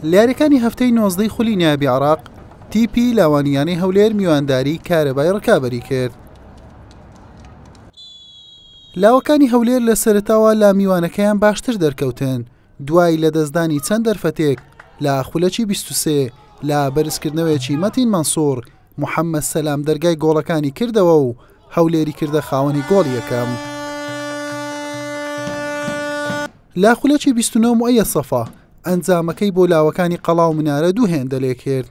لە یاریەکانی هەفتەی نۆزدەی خولی نایابی عێراق، تیپی لاوانی یانەی هەولێر میوانداری کارەبای ڕکابەری کرد. لاوەکانی هەولێر لە سەرەتاوە لە میوانەکەیان باشتر دەرکەوتن، دوای لەدەستدانی چەند دەرفەتێک لە خولەکی 23 لە بەرزکردنەوەیەکی مەتین مەنسوور، محەممەد سەلام دەرگای گۆڵەکانی کردەوە و هەولێری کردە خاوەنی گۆڵی یەکەم. لە خولەکی 29 موئەیەد سەفا ئەنجامەکەی بۆ لاوەکانی قەڵا و منارە دوو هێندە لێکرد.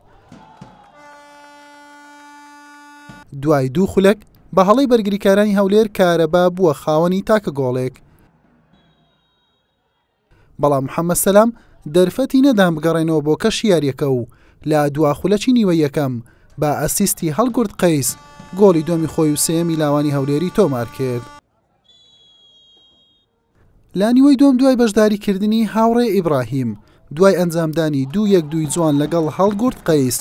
دوای دوو خولەک بە هەڵەی بەرگریکارانی هەولێر کارەبا بووە خاوەنی تاکە گۆڵێک. بەڵام محەمەد سەلام دەرفەتی نەدان بگەڕێنەوە بۆ کەشی یارییەکە و لە دوا خولەکی نیوەی یەکەم بە ئەسیستی هەڵگورد قەیس گۆڵی دووەمی خۆی و سێیەمی لاوانی هەولێری تۆمارکرد. لە نیوەی دووەم دوای بەشداریکردنی هاوڕێ ئیبراهیم دوای ئەنجامدانی دوو یەک دووی جوان لەگەڵ هەڵگورد قەیس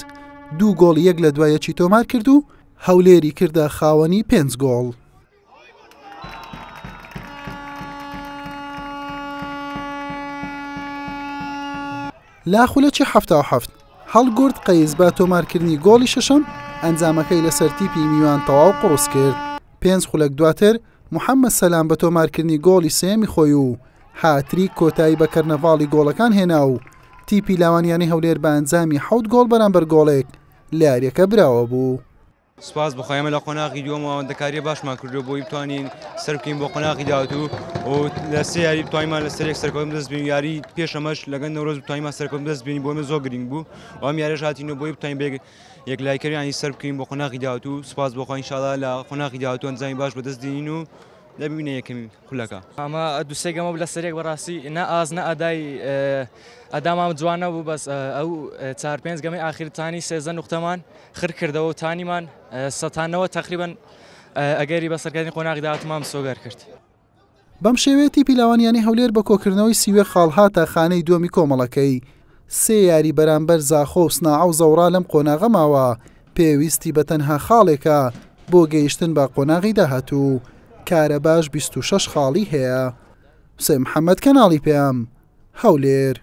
دوو گۆڵی یەک لە دوای یەکی تۆمارکرد و هەولێری کردە خاوەنی پێنج گۆڵ. لە خولەکی 77 هەڵگورد قەیس بە تۆمارکردنی گۆڵی شەشەم ئەنجامەکەی لەسەر تیپی میوان تەواو قوڕس کرد. پێنج خولەک دواتر محەممەد سەلام بە تۆمارکردنی گۆڵی سێیەمی خۆی و هاتریک کۆتایی بە کەرنەڤاڵی گۆڵەکان هێنا و تیپی لاوانی یانەی هەولێر بە ئەنجامی حەوت گۆڵ بەرامبەر گۆڵێک لە یارییەکە براوە بوو. سوپاس بۆ خوا ئێمە لە قۆناغی دووەم ئامادەکاریە باشمان کردووە بۆی بتوانین سەربکەین بۆ قۆناغی داهاتوو و لە سێ یاری بتوانیمان لەسەر یەک سەرکەوتن دەست بین یاری پێش ئەمەش لەگەڵ نەورۆز بتوانیمان سەرکەوتن دەست بین بۆ ئێمە زۆر گرنگ بوو و ئەم یاریش هاتینەوە بۆی بتوانین بێ یەکلایکەریانی سەر بکەین بۆ قۆناغی داهاتوو سوپاس بۆ خوا ئینشاڵا لە قۆناغی داهاتوو ئەنجامی باش بەدەست دێنین و دەبینە یەکەمی خولەکە. ئەمە دوو سێ گەمە بوو لەسەر یەک بەڕاستی نە ئاست نە ئەدای ئەدامان جوان نەبوو بەس ئەو چار پێنج گەمەی ئاخیر تانی سێزدە نوقتەمان خر کردەوە و تانیمان سەتانەوە تەقریبەن ئەگەری بەسەرکەوتنی قۆناغی داهاتوومان مسۆگەر کرد. بەم شێوەیە تیپی لاوانی یانەی هەولێر بە کۆکردنەوەی 31 خاڵ هاتە خانەی دووەمی کۆمەڵەکەی، سێ یاری بەرامبەر زاخۆ و سناعە و زەوڕا لەم قۆناغە ماوە، پێویستی بە تەنها خاڵێکە بۆ گەیشتن بە قۆناغی داهاتوو، کارەباش 26 خاڵی هەیە. حوسێن محەمەد، کەناڵی پەیام، هەولێر.